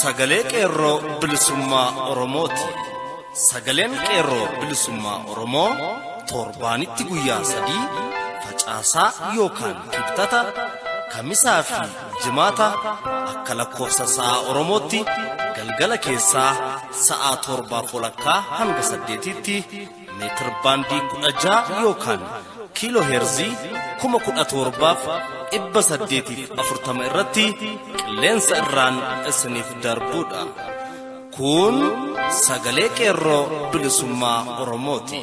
sagalee qeerroo bilisummaa Oromooti. Sagaleen qeerroo bilisummaa Oromoo torbaanitti guyyaa 3 facaasaa yookaan kibxata kamisaa fi jimaata akka lakkoofsa sa'a Oromootti galgala keessaa sa'a 7:30 hanga 8tti meetir baandii 16 yookaan kiiloo heerzii 17,840 irratti qilleensa irraan isiniif darbuudha. Kun sagalee qeerroo bilisummaa Oromooti.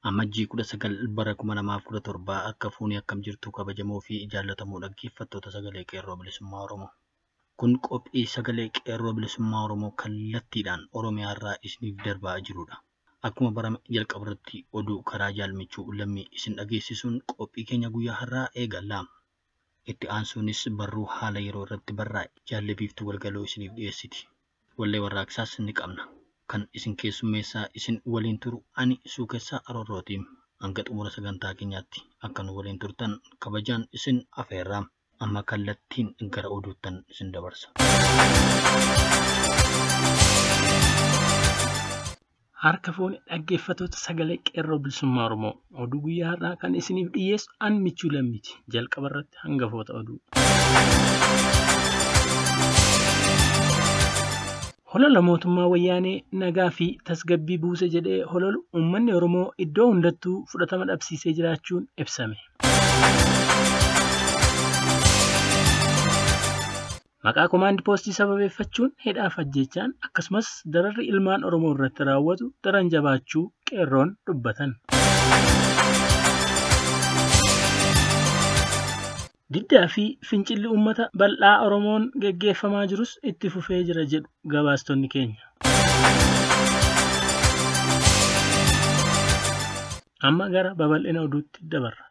Amajjii 19 bara 2017 akka fuunee akkam jirtu kabajamoo fi jaallatamoo dhaggeeffattoota sagalee qeerroo bilisummaa Oromoo. Kun qophii sagalee qeerroo bilisummaa Oromoo kallattiidhaan Oromiyaa irraa isiniif darbaa jirudha. Akkuma barame jalqaba irratti oduu karaa jaalmichuu lammii isin dhageessisuun qophii keenya guyyaa har'aa eegalla. Itti aansuunis barruu haala yeroo irratti barraa'e jaalli biiftuu galgaloo isiniif dhiyeessiti. Wallee warraaqsaas ni qabna. Kan isin keessummeessaa isin waliin turu ani Suukessaa Aroorrootiin hanga xumura sagantaa keenyaatti akka nu waliin turtan kabajaan isin afeerra. Amma kallattiin gara oduuttan isin dabarsa. Harka fuune dhaggeeffattoota sagalee qeerroo bilisummaa Oromoo oduu guyyaa har'aa kan isiniif dhiyeessu an Michuu Lammiiti. Jalqaba irratti hangafoota oduu. Holola mootummaa wayyaanee nagaa fi tasgabbii buuse jedhee hololu uummanni Oromoo iddoo hundattuu fudhatama dhabsiisee jiraachuun ibsame. Maqaa komaandi poostii sababeeffachuun hidhaaf ajjeechaan akkasumas dararri ilmaan Oromoo irratti raawwatu daran jabaachuu qeerroon dubbatan. Diddaa fi fincilli uummata bal'aa Oromoon geggeeffamaa jirus itti fufee jira jedhu gabaastonni keenya. Amma gara babal'ina oduutti dabarra.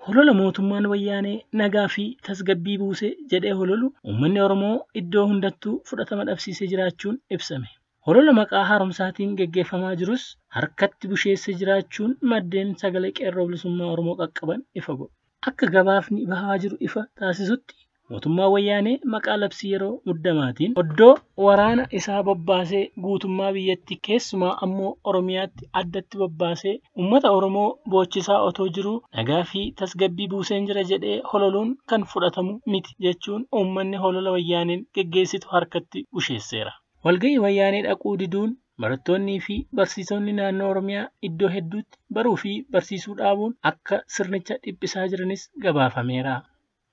Holola mootummaan wayyaanee nagaa fi tasgabbii buuse jedhee hololu uummanni Oromoo iddoo hundattuu fudhatama dhabsiisee jiraachuun ibsame. Holola maqaa haaromsaatiin geggeeffamaa jirus harkatti busheessee jiraachuun maddeen sagalee qeerroo bilisummaa Oromoo qaqqaban ifa godhu. Akka gabaafni bahaa jiru ifa taasisutti mootummaa wayyaanee maqaa labsii yeroo muddamaatiin oddoo waraana isaa bobbaasee guutummaa biyyatti keessumaa ammoo Oromiyaatti addatti bobbaasee uummata Oromoo boochisaa otoo jiruu nagaa fi tasgabbii buuseen jira jedhee hololuun kan fudhatamu miti jechuun uummanni holola wayyaaneen geggeessitu harkatti busheesseera. Walga'ii wayyaanee dhaquu diduun barattoonnii fi barsiisonni naannoo Oromiyaa iddoo hedduutti baruu fi barsiisuu dhaabuun akka sirnicha dhiphisaa jiranis gabaafameera.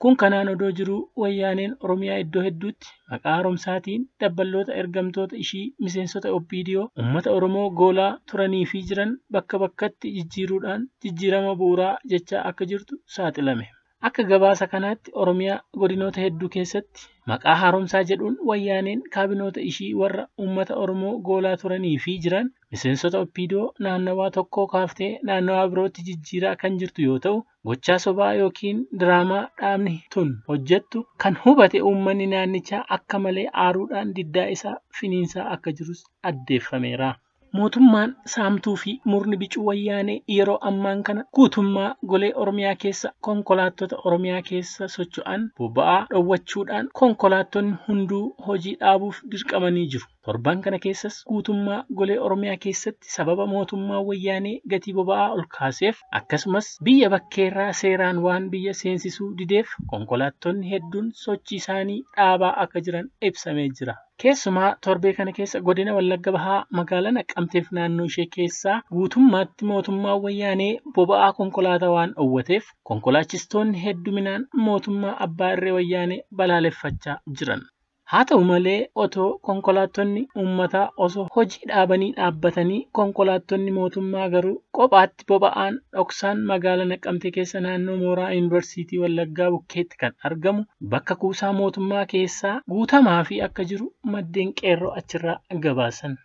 Kun kanaan odoo jiruu wayyaaneen Oromiyaa iddoo hedduutti maqaa haaromsaatiin dabballoota ergamtoota ishii miseensota OPDO uummata Oromoo goolaa turanii fi jiran bakka bakkatti jijjiiruudhaan jijjiirama bu'uuraa jechaa akka jirtu saaxilame. Akka gabaasa kanaatti Oromiyaa godinoota hedduu keessatti maqaa haaromsaa jedhuun wayyaaneen kaabinoota ishii warra uummata Oromoo goolaa turanii fi jiran miseensota OPDO naannawaa tokkoo kaaftee naannawaa birootti jijjiiraa kan jirtu yoo ta'u, gochaa sobaa yookiin diraamaa dhaabni tun hojjettu kan hubate uummanni naannichaa akka malee aaruudhaan diddaa isaa finiinsaa akka jirus addeeffameera. Mootummaan saamtuu fi murni bicuu wayyaanee yeroo ammaan kana guutummaa golee Oromiyaa keessa konkolaattota Oromiyaa keessa socho'an boba'aa dhowwachuudhaan konkolaattonni hunduu hojii dhaabuuf dirqamanii jiru. Torban kana keessas guutummaa golee Oromiyaa keessatti sababa mootummaa wayyaanee gatii boba'aa ol kaaseef akkasumas biyya bakkeerraa seeraan waan biyya seensisuu dideef konkolaattonni hedduun sochii isaanii dhaabaa akka jiran ibsamee jira. Keessumaa torbee kana keessa godina Wallagga Bahaa magaalaa Naqqamteef naannoo ishee keessaa guutummaatti mootummaa wayyaanee boba'aa konkolaataa waan dhowwateef konkolaachistoonni hedduminaan mootummaa abbaa irree wayyaanee balaaleffachaa jiran. Haa ta'u malee otoo konkolaattonni uummataa osoo hojii dhaabanii dhaabbatanii konkolaattonni mootummaa garuu kophaatti boba'aan dhoksaan magaalaa Naqqamtee keessa naannoo mooraa Yuunivarsiitii Wallaggaa bukkeetti kan argamu bakka kuusaa mootummaa keessaa guutamaa fi akka jiru maddeen qeerroo achirraa gabaasan.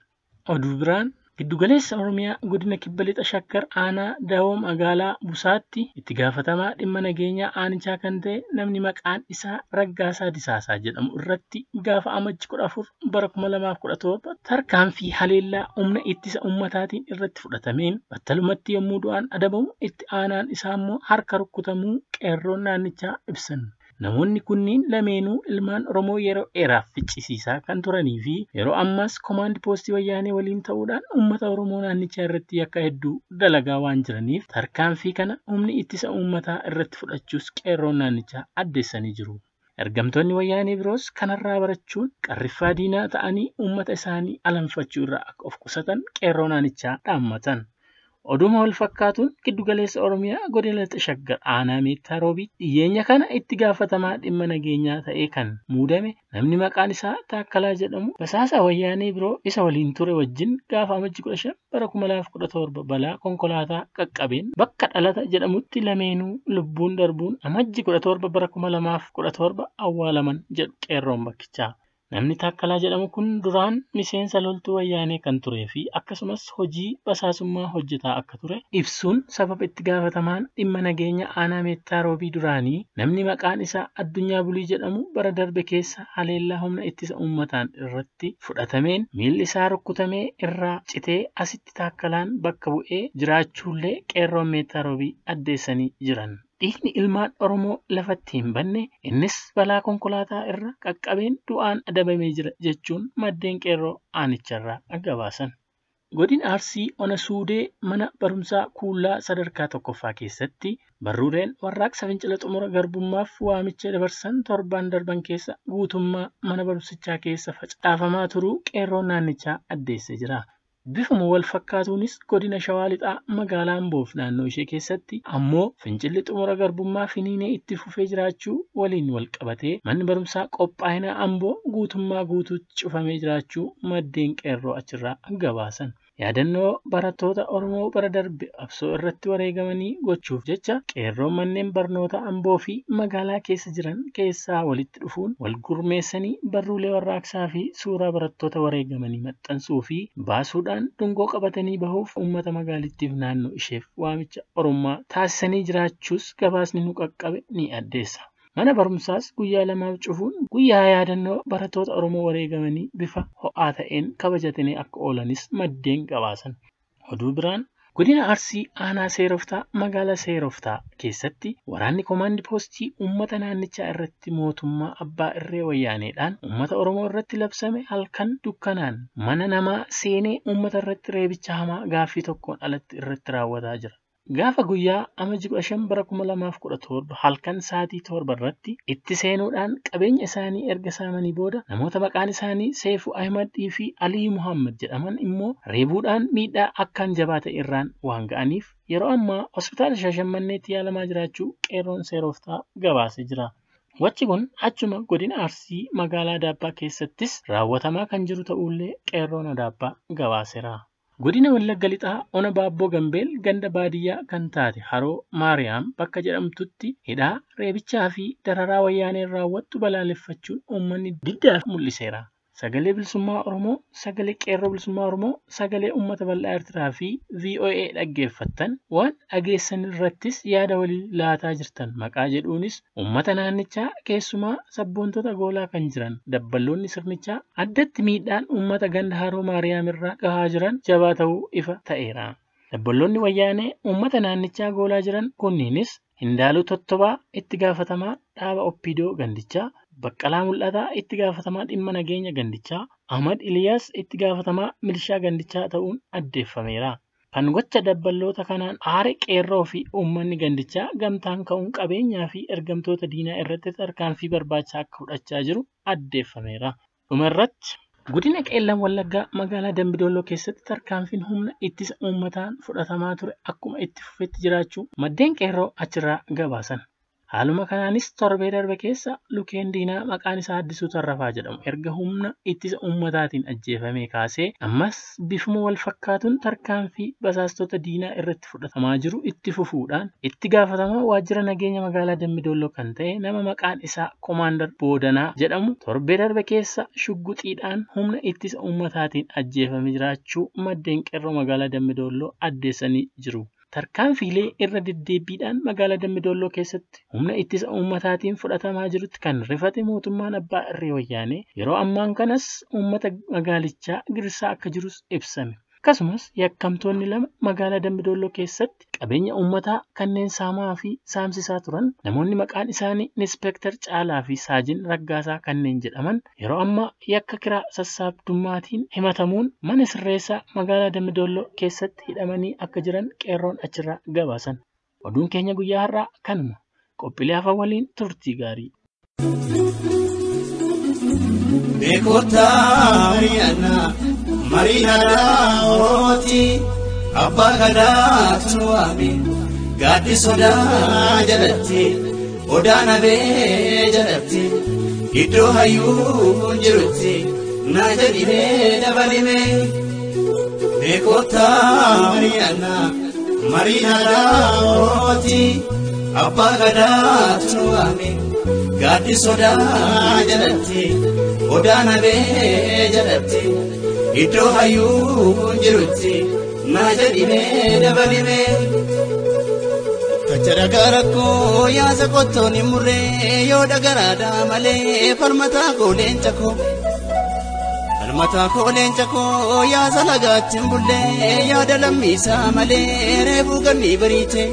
Oduu biraan Giddugaleessa Oromiyaa godina Kibba Lixa Shaggar aanaa Dawoo magaalaa Busaatti itti gaafatamaa dhimma nageenyaa aanichaa kan ta'e namni maqaan isaa Raggaasaa Disaasaa jedhamu irratti gaafa Amajji 14 bara 2017 tarkaanfii haleellaa humna ittisa uummataatiin irratti fudhatameen battalumatti yommuu du'aan adabamu itti aanaan isaa immoo harka rukutamuu qeerroon naannichaa ibsan. Namoonni kunniin lameenuu ilmaan Oromoo yeroo dheeraaf ficcisiisaa kan turanii fi yeroo ammaas koomaand poostii wayyaanee waliin ta'uudhaan uummata Oromoo naannichaa irratti yakka hedduu dalagaa waan jiraniif tarkaanfii kana humni ittisa uummataa irratti fudhachuus qeerroon naannichaa addeessanii jiru. Ergamtoonni wayyaanee biroos kanarraa barachuun qarriffaa diinaa ta'anii uummata isaanii alanfachuu irraa akka of qusatan qeerroo naannichaa dhaammatan. Oduma wal fakkaatuun giddugaleessa Oromiyaa godina Lixa Shaggar aanaa Meettaa Roobiitti dhiyeenya kana itti gaafatamaa dhimma nageenyaa ta'ee kan muudame namni maqaan isaa Taakkalaa jedhamu basaasa wayyaanee biroo isa waliin ture wajjin gaafa Amajji 15 bara 2017 balaa konkolaataa qaqqabeen bakka dhalata jedhamutti lameenuu lubbuun darbuun Amajji 17 bara 2017 awwaalaman jedhu qeerroon bakkichaa. Namni Taakkalaa jedhamu kun duraan miseensa loltuu wayyaanee kan turee fi akkasumas hojii basaasummaa hojjetaa akka ture ibsuun sababa itti gaafatamaan dhimma nageenya aanaa Meettaa Roobii duraanii namni maqaan isaa Addunyaa Bulii jedhamu bara darbe keessa haleellaa humna ittisa uummataan irratti fudhatameen miilli isaa rukutamee irraa citee asitti Taakkalaan bakka bu'ee jiraachuullee qeerroon Meettaa Roobii addeessanii jiran. Dhiigni ilmaan Oromoo lafatti hin banne innis balaa konkolaataa irra qaqqabeen du'aan adabamee jira jechuun maddeen qeerroo aanicharraa gabaasan. Godina Arsii Ona Suudee mana barumsaa Kuullaa sadarkaa tokkoffaa keessatti barruuleen warraaqsa fincila xumura garbummaaf waamicha dabarsan torban darban keessa guutummaa mana barumsichaa keessa facaafamaa turuu qeerroon naannichaa addeessee jira. Bifuma wal fakkaatuunis godina Shawaa Lixaa magaalaa Amboof naannoo ishee keessatti ammoo fincilli xumura garbummaa finiinee itti fufee jiraachuu waliin wal qabatee manni barumsaa qophaa'ina Amboo guutummaa guutuutti cufamee jiraachuu maddeen qeerroo achirraa gabaasan. Yaadannoo barattoota Oromoo bara darbe qabsoo irratti wareegamanii gochuuf jecha qeerroon manneen barnoota Amboo fi magaalaa keessa jiran keessaa walitti dhufuun wal gurmeessanii barruulee warraaqsaa fi suuraa barattoota wareegamanii maxxansuu fi baasuudhaan dungoo qabatanii bahuuf uummata magaalittiif naannoo isheef waamicha Oromummaa taasisanii jiraachuus gabaasni nu qaqqabe ni addeessa. Mana barumsaas guyyaa lamaaf cufuun guyyaa yaadannoo barattoota Oromoo wareegamanii bifa ho'aa ta'een kabajatanii akka oolanis maddeen gabaasan. Oduu biraan godina Arsii aanaa Seeroftaa magaalaa Seeroftaa keessatti waraanni koomaandi poostii uummata naannichaa irratti mootummaa abbaa irree wayyaaneedhaan uummata Oromoo irratti labsame halkan dukkanaan mana namaa seenee uummata irratti reebicha hamaa gaaffii tokkoon alatti irratti raawwataa jira. Gaafa guyyaa Amajji 15 bara 2017 halkan sa'aatii 7 irratti itti seenuudhaan qabeenya isaanii erga saamanii booda namoota maqaan isaanii Seefuu Ahmadii fi Alii Muhammad jedhaman immoo reebuudhaan miidhaa akkaan jabaa ta'e irraan waan ga'aniif yeroo ammaa hospitaala Shaashamanneetti yaalamaa jiraachuu qeerroon Seeroftaa gabaasee jira. Wachi kun achuma godina Arsii magaalaa Adaabbaa keessattis raawwatamaa kan jiru ta'ullee qeerroon Adaabbaa gabaaseera. Godina Wallagga Lixaa Ona Baabboo Gambeel ganda baadiyyaa kan taate Haroo Maariyaam bakka jedhamtutti hidhaa reebichaa fi dararaa wayyaaneen raawwattu balaaleffachuun uummanni diddaa mul'iseera. Sagalee Bilisummaa Oromoo, Sagalee Qeerroo Bilisummaa Oromoo, Sagalee Uummata Bal'aa Eertiraa fi VOA dhaggeeffattan waan dhageessan irrattis yaada walii laataa jirtan maqaa jedhuunis uummata naannichaa keessumaa sabboontota goolaa kan jiran dabballoonni sirnichaa addatti miidhaan uummata ganda Haroo Maariyaam irraa gahaa jiran jabaa ta'uu ifa ta'eera. Dabballoonni wayyaanee uummata naannichaa goolaa jiran kunniinis Hindaaluu Tottobaa itti gaafatamaa dhaaba Oppiidoo gandichaa, Baqqalaa Mul'ataa itti gaafatamaa dhimma nageenya gandichaa, Ahmad Iliyaas itti gaafatamaa milishaa gandichaa ta'uun addeeffameera. Kan gocha dabballoota kanaan aare qeerroo fi uummanni gandichaa gamtaan ka'uun qabeenyaa fi ergamtoota diinaa irratti tarkaanfii barbaachisaa akka fudhachaa jiru addeeffameera. Dhuma irratti godina Qeellam Wallaggaa magaalaa Dambidolloo keessatti tarkaanfiin humna ittisa uummataan fudhatamaa ture akkuma itti fufetti jiraachuu maddeen qeerroo achirraa gabaasan. Haaluma kanaanis torbee darbe keessa lukeen diinaa maqaan isaa Addisuu Tarrafaa jedhamu erga humna ittisa uummataatiin ajjeefamee kaasee ammas bifuma wal fakkaatuun tarkaanfii basaastota diinaa irratti fudhatamaa jiru itti fufuudhaan itti gaafatamaa waajjira nageenya magaalaa Dambidolloo kan ta'e nama maqaan isaa Komaandar Boodanaa jedhamu torbee darbe keessa shugguxiidhaan humna ittisa uummataatiin ajjeefamee jiraachuu maddeen qeerroo magaalaa Dambidolloo addeessanii jiru. Tarkaanfiilee irra deddeebiidhaan magaalaa Dambidolloo keessatti humna ittisa uummataatiin fudhatamaa jirutti kan rifate mootummaan abbaa irree wayyaanee yeroo ammaan kanas uummata magaalichaa girsaa akka jirus ibsame. Akkasumas yakkamtoonni lama magaalaa Dambidolloo keessatti qabeenya uummataa kanneen saamaa fi saamsisaa turan namoonni maqaan isaanii Inispeektar Caalaa fi Saajin Raggaasaa kanneen jedhaman yeroo ammaa yakka kiraa sassaabdummaatiin himatamuun mana sirreessaa magaalaa Dambidolloo keessatti hidhamanii akka jiran qeerroon achirraa gabaasan. Oduun keenya guyyaa har'aa kanuma. Qophiilee hafan waliin turtii gaarii. Beekota mari'annaa mariin aadaa Oromooti abbaa gadaatu nu waame gaaddi sodaa jalatti odaa nabee jalatti iddoo hayyuun jirutti naa jedhimee dabalime. Beekota mari'annaa mariin aadaa Oromooti abbaa gadaatu nu waame gaaddi sodaa jalatti odaa nabee jalatti iddoo hayyuun jirutti naa jedhimee dabalime. Tacha dhagaa rakkoo yaasa qottoon hin murree yoo dhagaraadhaa malee falmataa koo leenca koo. Falmataa koo leenca koo yaasa lagaatti hin bullee yaada lammiisaa malee reefuu ganni bariite.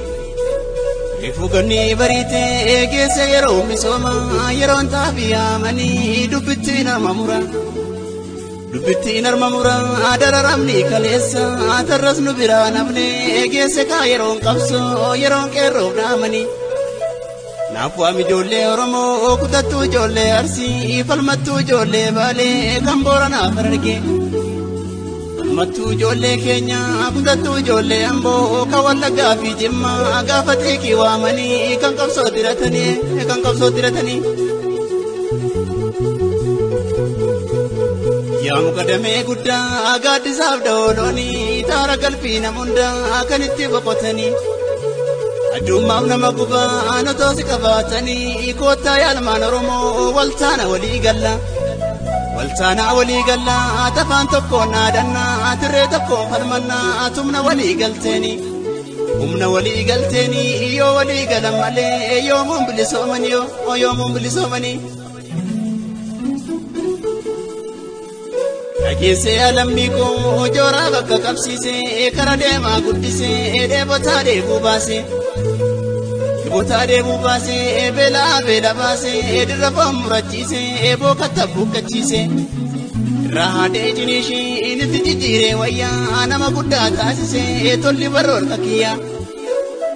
Reefuu ganni bariite geesse yeroo misooma yeroon xaafii yaamanii dubbitti nama mura. Dubbittiin harma muraa dararamni kaleessa tarras nu biraa nafne geesse kaa yeroon qabsoo yeroon qeerroof dhaamanii. Naaf waam ijoollee Oromoo kutattuu ijoollee Arsii falmattuu ijoollee Baalee kan Booranaaf Harargee. Falmattuu ijoollee Keenyaa kutattuu ijoollee Amboo kan Wallaggaa fi Jimmaa gaafa xiiqii waamanii kan qabsoo diratanii kan qabsoo diratanii. Yaa muka damee guddaa gaaddisaaf da'ooloonii taara galfii nama hundaa kan itti boqotanii. Addummaaf nama gubaan otoo si qabaatanii koottaa yaalmaan Oromoo waltaana walii galla. Waltaana walii galla tafaan tokkoon naadannaa tirree tokkoon falmannaa tumna walii galteenii. Humna walii galteenii yoo walii galan malee yoomuun bilisoomanii yoomuun bilisoomanii. Dhageessee alammii koo jooraa bakka qabsiisee kara deemaa guddisee dheebotaa dheebuu baasee. Dheebotaa dheebuu baasee beelaa beela baasee dirra foon murachiisee bookatta buukkachiisee. Irraa haadhee ciniishiin itti jijjiiree wayyaa nama guddaa taasisee tolli barroo harka kiyyaa.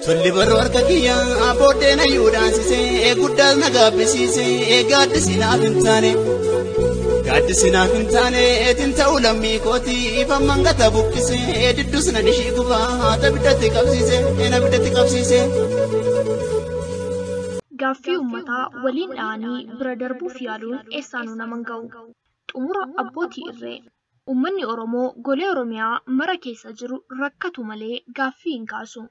Tolli barroo harka kiyyaa booddeen hayyuu dhaansisee guddaas na gaabbisiisee gaaddisi naaf hin taane. Gaaddisi naaf hin taane eetiin ta'uu lammii kooti ifamman gata buqqisee diddus nan ishii gubaa haata biddatti qabsiise na biddatti qabsiise. Gaaffii uummataa waliin dha'anii bira darbuuf yaaluun eessaanuu nama hin ga'u. Xumura abbootii irree. Uummanni Oromoo golee Oromiyaa mara keessa jiru rakkatu malee gaaffii hin kaasu.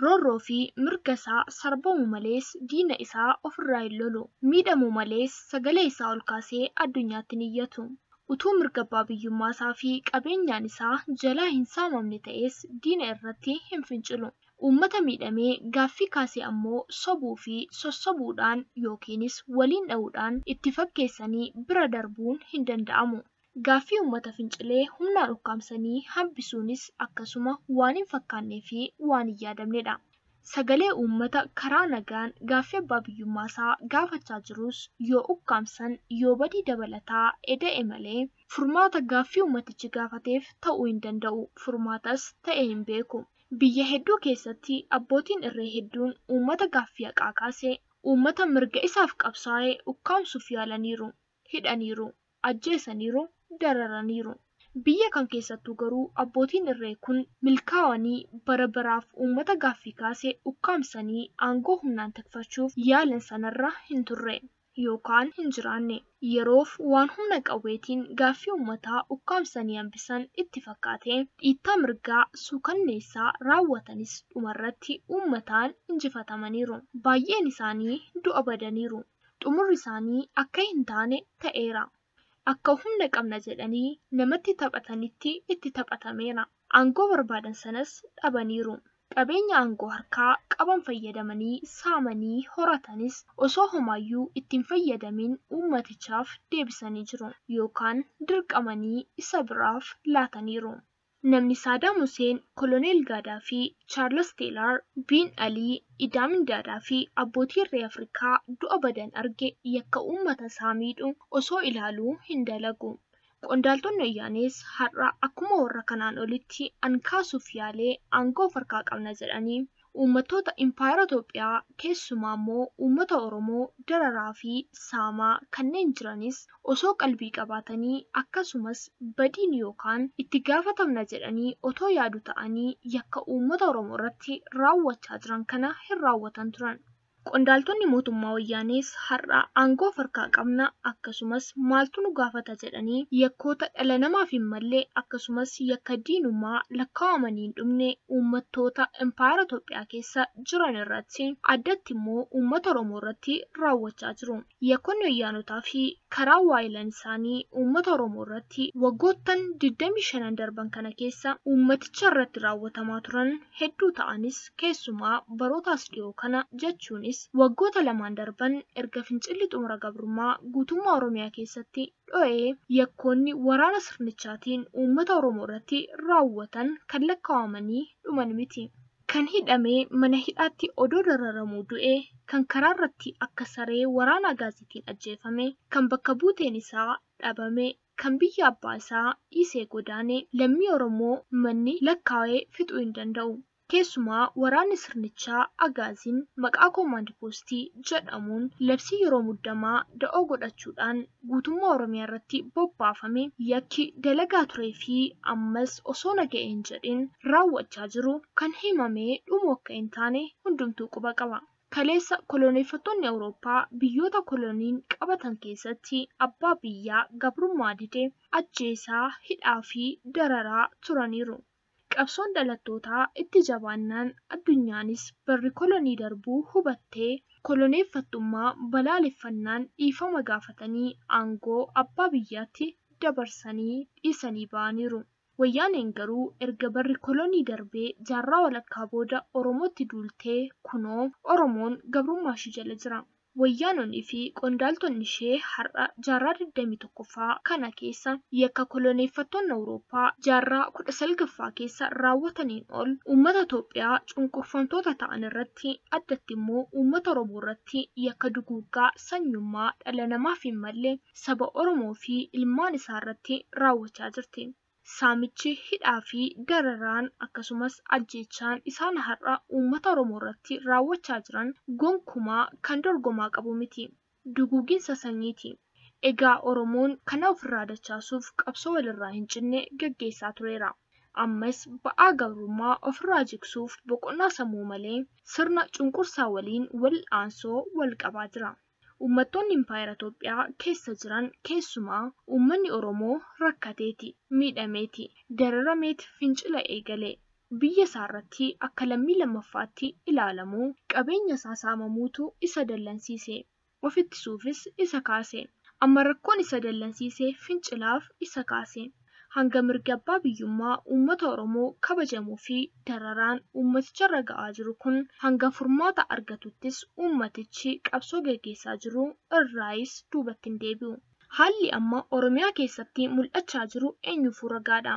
Roorroo fi mirga isaa sarbamu malees diina isaa ofirraa hin lolu. Miidhamu malees sagalee isaa ol kaasee addunyaatti ni iyyatu. Utuu mirga abbaa biyyummaa isaa fi qabeenyaan isaa jalaa hin saamamne ta'es diina irratti hin fincilu. Uummata miidhamee gaaffii kaasee ammoo sobuu fi sossobuudhaan yookiinis waliin dha'uudhaan itti fakkeessanii bira darbuun hin danda'amu. Gaaffii uummata fincilee humnaan ukkaamsanii hambisuunis akkasuma waan hin fakkaannee fi waan hin yaadamnedha. Sagalee uummata karaa nagaan gaaffii abbaa biyyummaa isaa gaafachaa jirus yoo ukkaamsan yoo badii dabalataa eda'e malee furmaata gaaffii uummatichi gaafateef ta'uu hin danda'u. Furmaatas ta'ee hin beeku. Biyya hedduu keessatti abbootiin irree hedduun uummata gaaffii haqaa kaasee uummata mirga isaaf qabsaa'ee ukkaamsuuf yaalaniiru, hidhaniiru, ajjeesaniiru, dararaniiru. Biyya kam keessattuu garuu abbootiin irree kun milkaa'anii bara baraaf uummata gaaffii kaase ukkaamsanii aangoo humnaan tikfachuuf yaalan sanarra hin turre yookaan hin jiraanne. Yeroof waan humna qawweetiin gaaffii uummataa ukkaamsanii hambisan itti fakkaate dhiittaa mirgaa suukanneessaa raawwatanis dhumarratti uummataan injifatamaniiru. Baay'een isaanii du'a badaniiru. Xumurri isaanii akka hin taane ta'eera. Akka humna qabna jedhanii namatti taphatanitti itti taphatameera. Aangoo barbaadan sanas dhabaniiru. Qabeenya aangoo harkaa qaban fayyadamanii saamanii horatanis osoo homaayyuu ittiin fayyadamin uummatichaaf deebisanii jiru yookaan dirqamanii isa biraaf laataniiru. Namni Saadaam Huseen, Koloneel Gaadaafii, Chaarles Teelaar, Biin Alii, Idaamin Daadaa fi abbootii irree Afrikaa du'a badan arge yakka uummata isaa miidhu osoo ilaaluu hin dalagu. Qondaaltonni Wayyaanees har'a akkuma warra kanaan olitti an kaasuuf yaalee aangoo of harkaa qabna jedhanii uummattoota impaayera Itoophiyaa keessumaa immoo uummata Oromoo dararaa fi saamaa kanneen jiranis osoo qalbii qabaatanii akkasumas badiin yookaan itti gaafatamna jedhanii otoo yaadu ta'anii yakka uummata Oromoo irratti raawwachaa jiran kana hin raawwatan turan. Qondaaltonni mootummaa Wayyaanees har'a aangoo of harkaa qabna akkasumas maaltu nu gaafata jedhanii yakkoota dhala namaaf hin malle akkasumas yakka diinummaa lakkaa'amanii hin dhumne uummattoota impaayera Itoophiyaa keessa jiran irratti addatti immoo uummata Oromoo irratti raawwachaa jiru. Yakkoonni Wayyaanotaa fi karaa waayilan isaanii uummata Oromoo irratti waggoottan 25 darban kana keessa uummaticha irratti raawwatamaa turan hedduu ta'anis keessumaa barootaas dhiyoo kana jechuunis waggoota lamaan darban erga fincilli xumura gabrummaa guutummaa Oromiyaa keessatti dho'ee yakkoonni waraana sirnichaatiin uummata Oromoo irratti raawwatan kan lakkaa'amanii dhuman miti. Kan hidhamee mana hidhaatti odoo dararamuu du'e, kan karaa irratti akka saree waraana agaaziitiin ajjeefame, kan bakka buuteen isaa dhabame, kan biyya abbaa isaa dhiisee godaane lammii Oromoo manni lakkaa'ee fixuu hin danda'u. Keessumaa waraanni sirnichaa agaaziin maqaa koomaand poostii jedhamuun labsii yeroo muddamaa da'oo godhachuudhaan guutummaa Oromiyaa irratti bobbaafame yakki dalagaa turee fi ammas osoo naga'e hin jedhin raawwachaa jiru kan himamee dhumu akka hin taane hundumtuu quba qaba. Kaleessa koloneeffattoonni Awurooppaa biyyoota koloniin qabatan keessatti abbaa biyyaa gabrummaa dide ajjeesaa, hidhaa fi dararaa turaniiru. Qabsoon dhalattootaa itti jabaannaan addunyaanis barri kolonii darbuu hubattee koloneeffattummaa balaaleffannaan dhiifama gaafatanii aangoo abbaa biyyaatti dabarsanii dhiisanii ba'aniiru. Wayyaaneen garuu erga barri kolonii darbee jaarraa walakkaa booda Oromootti duultee kunoo Oromoon gabrummaa ishee jala jira. Wayyaanonni fi qondaaltonni ishee har'a jaarraa 21ffaa kana keessa yakka koloneeffattoonni Awurooppaa jaarraa 19ffaa keessa raawwataniin ol uummata Itoophiyaa cunqurfamtoota ta'an irratti addatti immoo uummata Oromoo irratti yakka duguuggaa sanyummaa dhala namaaf hin malle saba Oromoo fi ilmaan isaa irratti raawwachaa jirti. Saamichi hidhaa fi dararaan akkasumas ajjeechaan isaan har'a uummata Oromoo irratti raawwachaa jiran gonkumaa kan dorgomaa qabu miti. Duguuginsa sanyiiti. Egaa Oromoon kana ofirraa dachaasuuf qabsoo walirraa hin cinne gaggeessaa tureera. Ammas ba'aa gabrummaa ofirraa jigsuuf boqonnaa sammuu malee sirna cunqursaa waliin wal'aansoo wal qabaa jira. Uummattoonni impaayera Itoophiyaa keessa jiran keessumaa uummanni Oromoo rakkateeti, miidhameeti, dararameeti fincila eegale. Biyya isaa irratti akka lammii lammaffaatti ilaalamuu, qabeenya isaa saamamuutu isa dallansiise. Of ittisuufis isa kaase. Amma rakkoon isa dallansiise fincilaaf isa kaase. Hanga mirgi abbaa biyyummaa uummata Oromoo kabajamuu fi dararaan uummaticharra ga'aa jiru kun hanga furmaata argatuttis uummatichi qabsoo gaggeessaa jiru irraayis duubatti hin deebi'u. Haalli amma Oromiyaa keessatti mul'achaa jiru eenyuufuu ragaadha.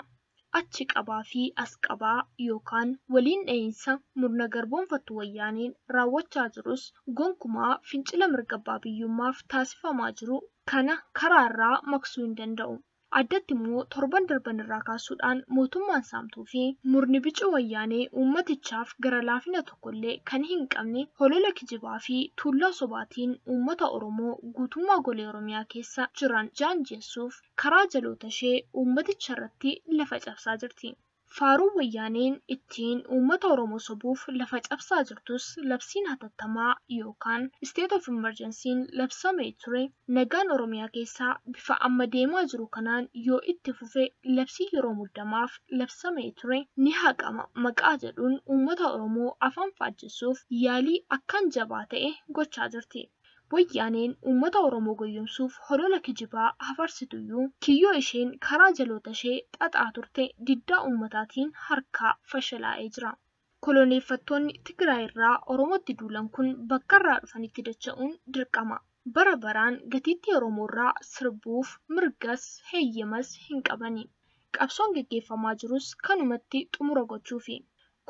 Achi qabaa fi as qabaa yookaan waliin dha'iinsa murna garboonfattu wayyaaniin raawwachaa jirus gonkumaa fincila mirga abbaa biyyummaaf taasifamaa jiru kana karaarraa maqsuu hin danda'u. Addatti immoo torban darban irraa kaasuudhaan mootummaan saamtuu fi murni bicuu wayyaanee uummatichaaf gara laafina tokkollee kan hin qabne holola kijibaa fi tuullaa sobaatiin uummata Oromoo guutummaa golee Oromiyaa keessa jiran jaanjessuuf karaa jaloota ishee uummaticha irratti lafa cabsaa jirti. Faaruu wayyaaneen ittiin uummata Oromoo sobuuf lafa cabsaa jirtus labsiin hatattamaa yookaan state of emergency'n labsamee ture nagaan Oromiyaa keessaa bifa amma deemaa jiru kanaan yoo itti fufe labsii yeroo muddamaaf labsamee ture ni haqama maqaa jedhuun uummata Oromoo afaan faajjessuuf yaalii akkaan jabaa ta'e gochaa jirti. Wayyaaneen uummata Oromoo goyyomsuuf holola kijibaa hafarsituyyuu kiyyoo isheen karaa jaloota ishee xaxaa turte diddaa uummataatiin harkaa fashalaa'ee jira. Koloneeffattoonni Tigraay irraa Oromootti duulan kun bakka irraa dhufanitti dacha'uun dirqama. Bara baraan gatiittii Oromoo irraa sirbuuf mirgas heeyyamas hin qabani. Qabsoon geggeeffamaa jirus kanumatti xumura gochuufi.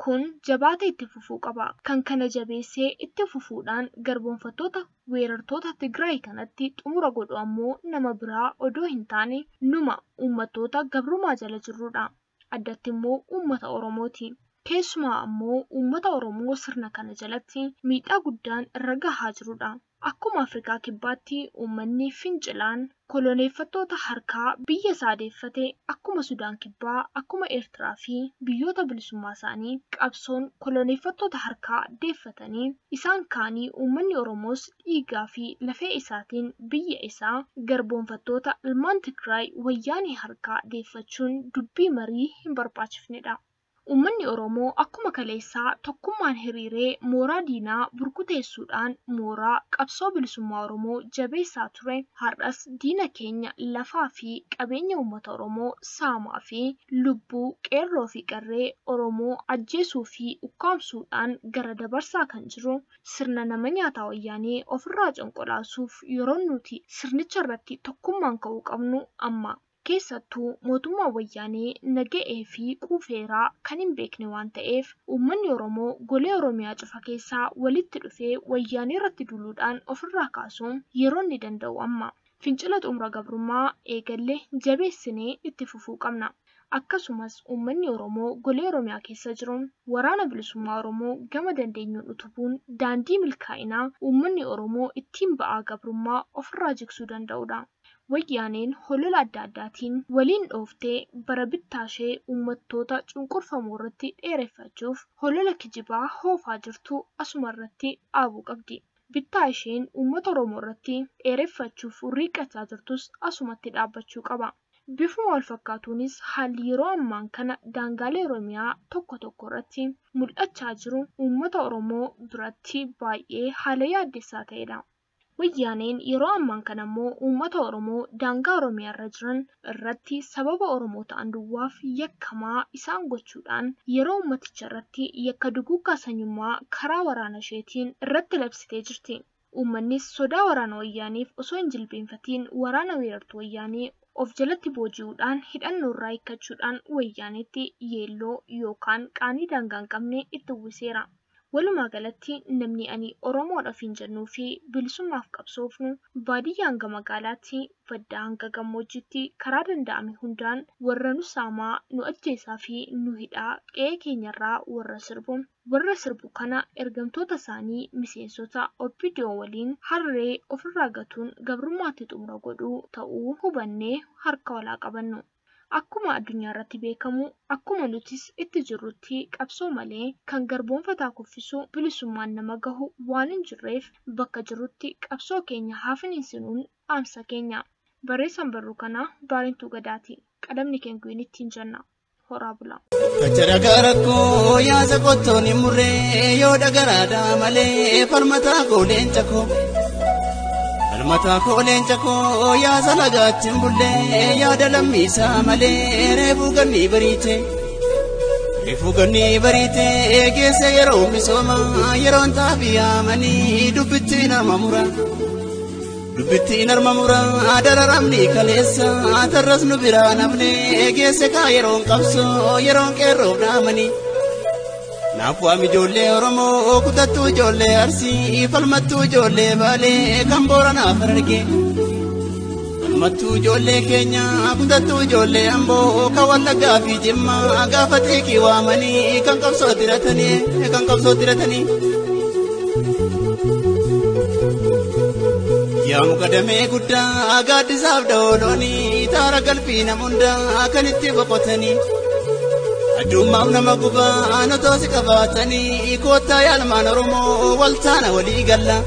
Kun jabaatee itti fufuu qaba. Kan kana jabeessee itti fufuudhaan garboonfattoota weerartoota Tigraay kanatti xumura godhu ammoo nama biraa odoo hin taane numa uummattoota gabrummaa jala jirrudha. Addatti immoo uummata Oromooti. Keessumaa ammoo uummata Oromoo sirna kana jalatti miidhaa guddaan irra gahaa jirudha. Akkuma Afrikaa Kibbaatti uummanni fincilaan koloneeffattoota harkaa biyya isaa deeffate akkuma Sudaan Kibbaa, akkuma Eertiraa fi biyyoota bilisummaa isaanii qabsoon koloneeffattoota harkaa deeffatanii isaan kaanii uummanni Oromoos dhiigaa fi lafee isaatiin biyya isaa garboonfattoota ilmaan Tigraay wayyaanee harkaa deeffachuun dubbii marii hin barbaachifnedha. Uummanni Oromoo akkuma kaleessaa tokkummaan hiriiree mooraa diinaa burkuteessuudhaan mooraa qabsoo bilisummaa Oromoo jabeessaa ture. Har'as diina keenya lafaa fi qabeenya uummata Oromoo saamaa fi lubbuu qeerroo fi qarree Oromoo ajjeesuu fi ukkaamsuudhaan gara dabarsaa kan jiru sirna nama nyaataa wayyaanee ofirraa conqolaasuuf yeroo nuti sirnicha irratti tokkummaan ka'uu qabnu amma. Keessattuu mootummaa wayyaanee naga'ee fi quufeeraa kan hin beekne waan ta'eef uummanni Oromoo golee Oromiyaa cufa keessaa walitti dhufee wayyaanee irratti duuluudhaan ofirraa kaasuun yeroo inni danda'u amma. Fincila xumura gabrummaa eegallee jabeessinee itti fufuu qabna. Akkasumas uummanni Oromoo golee Oromiyaa keessa jiru waraana bilisummaa Oromoo gama dandeenyuun utubuun daandii milkaa'inaa uummanni Oromoo ittiin ba'aa gabrummaa ofirraa jigsuu danda'udha. Wayyaaneen holola adda addaatiin waliin dhooftee bara bittaa ishee uummattoota cunqurfamoo irratti dheereffachuuf holola kijibaa hoofaa jirtu asuma irratti dhaabuu qabdi. Bittaa isheen uummata Oromoo irratti dheereffachuuf riiqachaa jirtus asumatti dhaabbachuu qaba. Bifuma wal fakkaatuunis haalli yeroo ammaan kana daangaalee Oromiyaa tokko tokko irratti mul'achaa jiru uummata Oromoo biratti baay'ee haala yaaddessaa ta'edha. Wayyaaneen yeroo ammaan kana immoo uummata Oromoo daangaa Oromiyaa irra jiran irratti sababa Oromoo ta'an duwwaaf yakkamaa isaan gochuudhaan yeroo uummaticha irratti yakka duguuggaa sanyummaa karaa waraana isheetiin irratti labsitee jirti. Uummannis sodaa waraana wayyaaniif osoo hin jilbeenfatiin waraana weerartuu wayyaanee of jalatti booji'uudhaan hidhannoo irraa hiikkachuudhaan wayyaanetti yeelloo yookaan qaanii daangaa hin qabne itti uwwiseera. Walumaa galatti namni ani Oromoodhaaf hin jennuu fi bilisummaaf qabsoofnu baadiyyaa hanga magaalaatti, baddaa hanga gammoojjiitti karaa danda'ame hundaan warra nu saamaa, nu ajjeesaa fi nu hidhaa qe'ee keenyarraa warra sirbu kana ergamtoota isaanii miseensota OPDO waliin harree ofirraa gatuun gabrummaatti xumura godhuu ta'uu hubannee harka walaa qabannu. Akkuma addunyaa irratti beekamu, akkuma nutis itti jirrutti qabsoo malee kan garboonfataa kuffisu bilisummaan nama gahu waan hin jirreef bakka jirrutti qabsoo keenya haa finiinsinuun dhaamsa keenya. Barreessaan barruu kanaa Baarentuu Gadaati. Qalamni keenya ittiin jenna. Horaa bulaa. Kachara rakkoo yaasa qottoon hin murree yoo dhagaraadhaa malee falmataa koo leenca koo. Falmataa koo leenca koo yaasa lagaatti hin bullee yaada lammiisaa malee reefuu ganni bariite. Reefuu ganni bariite geesse yeroo misooma yeroon xaafii yaamanii dubbitti nama mura. Dubbittiin harma muraa dararamni kaleessa tarras nu biraa namne geesse kaa yeroon qabsoo yeroon qeerroof dhaamanii. Naaf waam ijoollee Oromoo kutattuu ijoollee Arsii falmattuu ijoollee Baalee kan Booranaaf Harargee. Mattuu ijoollee keenya kutattuu ijoollee amboo kan Wallaggaa fi Jimmaa gaafa xiiqii waamanii kan qabsoo diratanii kan qabsoo diratanii. Yaa muka damee guddaa gaaddisaaf da'ooloonii taara galfii nama hundaa kan itti boqotanii. Addummaaf nama gubaa otoo si qabaatanii koottaa yaalmaan Oromoo waltaana walii galla.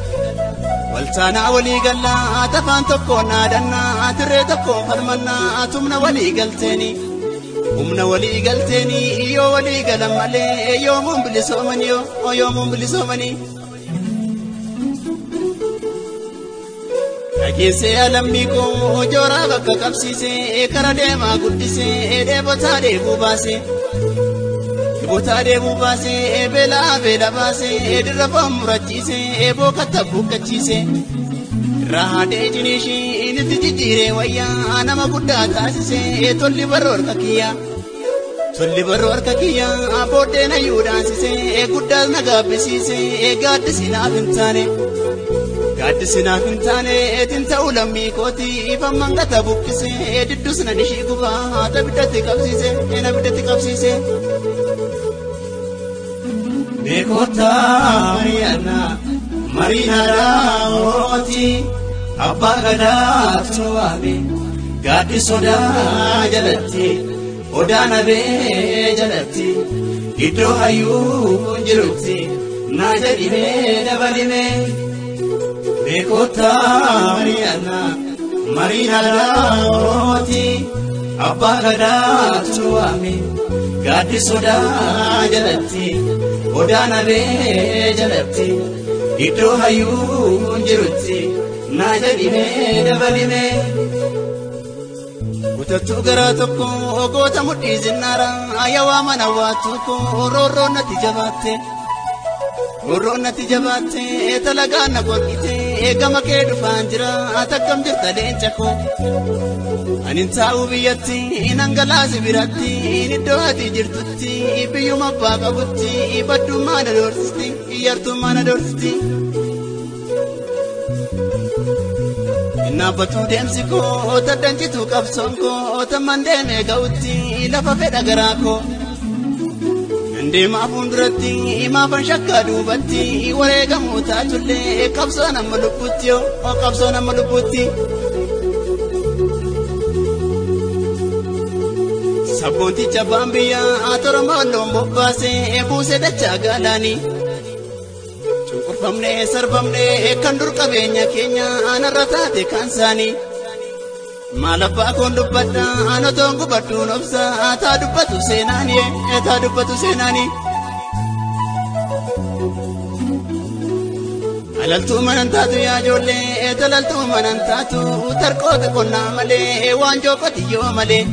Waltaana walii galla tafaan tokkoon naadannaa tirree tokkoon falmannaa tumna walii galteeni. Humna walii galteeni yoo walii galan malee yoomuun bilisoomanii yoomuun bilisoomanii. Dhageessee alammii koo jooraa bakka qabsiisee kara deemaa guddisee dheebotaa dheebuu baasee. Dheebotaa dheebuu baasee beelaa beela baasee dirra foon murachiisee bookatta buqqachiisee. Raadee jiniishii itti jijjiiree wayyaa nama guddaa taasisee tolli barroo harka kiyyaa. Tolli barroo harka kiyyaa booddeen hayyuu dhaansisee guddaas na gaabbisiisee gaaddisi naaf hin taane. Gaaddisi naaf hin taane eetiin ta'uu lammii kooti ifamman gata buqqisee diddus na ishii gubaa haata biddatti qabsiise na biddatti qabsiise. Beekota mari'annaa mariinaaraa Oromooti abbaa gadaatu waame gaaddis odaa jalatti odaa nabee jalatti iddoo hayyuun jirutti naa jedhimee dabalimee. Beekota mari'annaa mariinaaraa Oromooti abbaa gadaatu waame gaaddis odaa jalatti odaa nabee jalatti iddoo hayyuun jirutti naa jedhimee dabalimee. Kutattuu garaa tokko goota mudhii zinnaara ayawaa mana waa tokko roorroon natti jabaatte. Roorroon natti jabaatte talagaan na qorqite gama kee dhufaan jira takkam jirta leenca koo. Anin taa'u biyyatti dhangalaasi biratti iddoo ati jirtutti biyyuma abbaa qabutti baddummaa na doorsisti yartummaa na doorsisti. Naabbatuu deemsi koo taddancituu qabsoon koo tamman deemee ga'utti lafa fedha garaa koo. Deemaa fuulduratti maafan shakkaa duubatti wareegamuu taatullee qabsoon amma lubbutti yoo qabsoon amma lubbutti. Sabboonticha abbaan biyyaa toroma loon bobbaasee buusee dachaa gaalaanii. Cunqurfamnee sarbamnee kan dur qabeenya keenya anarra taate kan saanii. Maal abbaa koon dubbadha anotoon gubadhuun obsa taa dubbatu seenaanii taa dubbatu seenaanii. Alaltuu manan taatu yaa ijoollee talaltuu manan taatu tarqoota qonnaa malee waanjoo qotiyyoo malee.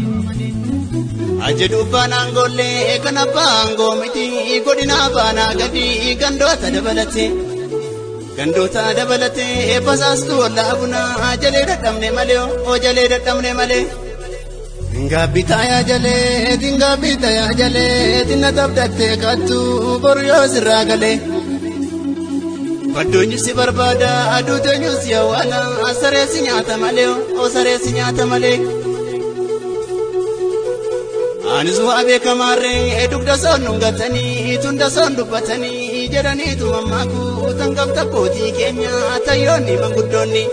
Ajeduu baanaan goollee kan abbaa aangoo miti godina baanaa gadi gandoota dabalatee. Gandoota dabalatee basaastuu ollaa bunaa jalee dadhabne malee oo jalee dadhabne malee. Gaabbitaa yaa jalee gaabbitaa yaa jalee tinna tabdattee kattu boru yoo sirraa galee. Baddoonyu si barbaada aduuteenyu si awwaala saree si nyaata malee oo saree si nyaata malee. Anis waa beekamaarree dugda soon dhungatanii tunda soon dubbatanii jedhaniitu mammaaku tan qabda abbootii keenya tayyoonni manguddoonni.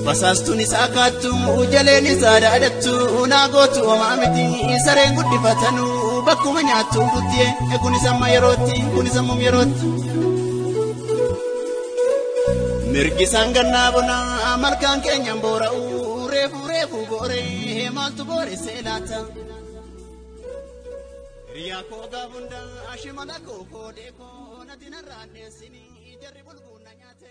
Basaastuun isaa kaattu jaleen isaa dhaadattu naa gootu homaa miti sareen guddifatanuu bakkuma nyaattu dutti kunis amma yerootti kunis ammum yerootti. Mirgi isaan gannaa bonaa malkaan keenyaan boora'u reefuu reefuu booree maaltu booressee laata. Hiriyaa koo gaafunda shimala koo koodee koo natti narraan dheessinii jarri bulguun na nyaate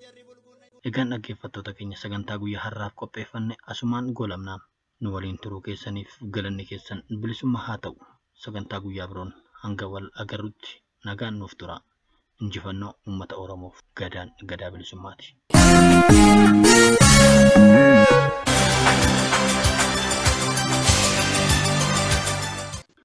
jarri bulguun na. Egaan dhaggeeffattoota keenya sagantaa guyyaa har'aaf qopheeffanne asumaan goolabna. Nu waliin turuu keessaniif galanni keessan bilisummaa haa ta'u. Sagantaa guyyaa biroon hanga wal agarrutti nagaan nuuf tura. Injifannoo uummata Oromoof gadaan gadaa bilisummaati.